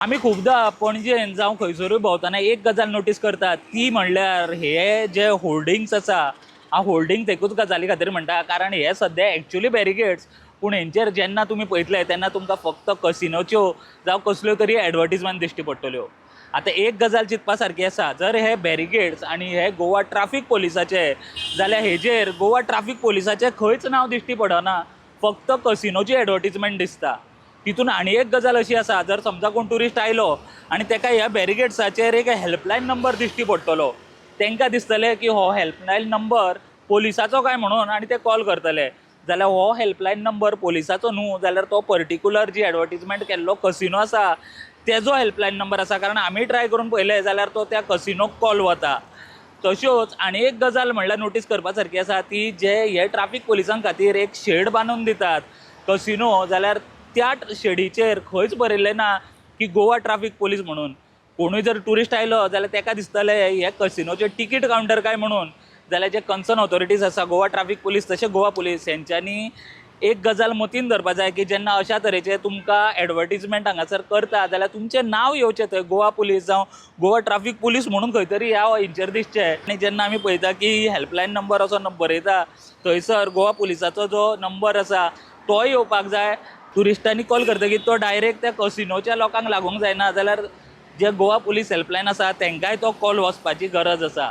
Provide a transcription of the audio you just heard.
आमी खुबदां पणजेन जावं खंयसरूय भोंवतना एक गजाल नोटीस करतात, ती म्हणल्यार हे जे होर्डिंग्स आसा, हांव होर्डिंग्स एकूच गजाली खातीर म्हणटा कारण हे सद्या एक्चुली बॅरिगेड्स, पूण हेंचेर जेन्ना तुमी पळयतले तेन्ना तुमकां फक्त कसिनोच्यो जावं कसल्यो तरी एडवर्टीजमेंट दिश्टी पडटल्यो. आतां एक गजाल चिंतपा सारकी आसा, जर हे बॅरिगेड्स आनी हे गोवा ट्राफीक पोलिसाचे जाल्यार हेजेर गोवा ट्राफीक पोलिसाचें खंयच नांव दिश्टी पडना, फक्त कसिनोची एडवर्टीजमेंट दिसता. तितून आनी एक गजाल अशी आसा, जर समजा कोण ट्युरिस्ट आयलो आनी तेका ह्या बॅरिगेड्साचेर एक हेल्पलायन नंबर दिश्टी पडटलो, तेंकां दिसतलें की हो हेल्पलायन नंबर पोलिसाचो काय म्हणून आनी ते कॉल करतले. जाल्यार हो हेल्पलायन नंबर पोलिसाचो न्हू, जाल्यार तो पर्टिक्युलर जी एडवर्टीजमेंट केल्लो कसिनो आसा तेजो हेल्पलायन नंबर आसा. कारण आमी ट्राय करून पळयलें जाल्यार तो त्या कसिनोक कॉल वता. तश्योच आनी एक गजाल म्हणल्यार नोटीस करपा सारकी आसा, ती जे हे ट्राफीक पोलिसां खातीर एक शेड बांदून दितात कसिनो, जाल्यार त्या शेडीचेर खंयच बरयल्लें ना की गोवा ट्राफीक पोलीस म्हणून. कोणूय जर ट्युरिस्ट आयलो जाल्यार तेका दिसतलें हे कसिनोचें तिकीट कावंटर काय म्हणून. जाल्यार जे कन्सर्न ऑथॉरिटीज आसा, गोवा ट्राफीक पोलीस तशें गोवा पोलीस, हेंच्यांनी एक गजाल मतीन धरपा जाय की जेन्ना अशा तरेचे तुमकां एडवर्टीजमेंट हांगासर करता जाल्यार तुमचें नांव येवचें थंय, गोवा पोलीस जावं गोवा ट्राफीक पोलीस म्हणून खंय तरी ह्या हेंचेर दिसचें. आनी जेन्ना आमी पळयता की हेल्पलायन नंबर असो बरयता, थंयसर गोवा पोलिसाचो जो नंबर आसा तोय येवपाक जाय. ट्युरिस्टांनी कॉल करतकीर तो डायरेक्ट त्या कसिनोच्या लोकांक लागूंक जायना, जाल्यार जे गोवा पोलीस हेल्पलायन आसा तेंकांय तो कॉल वचपाची गरज आसा.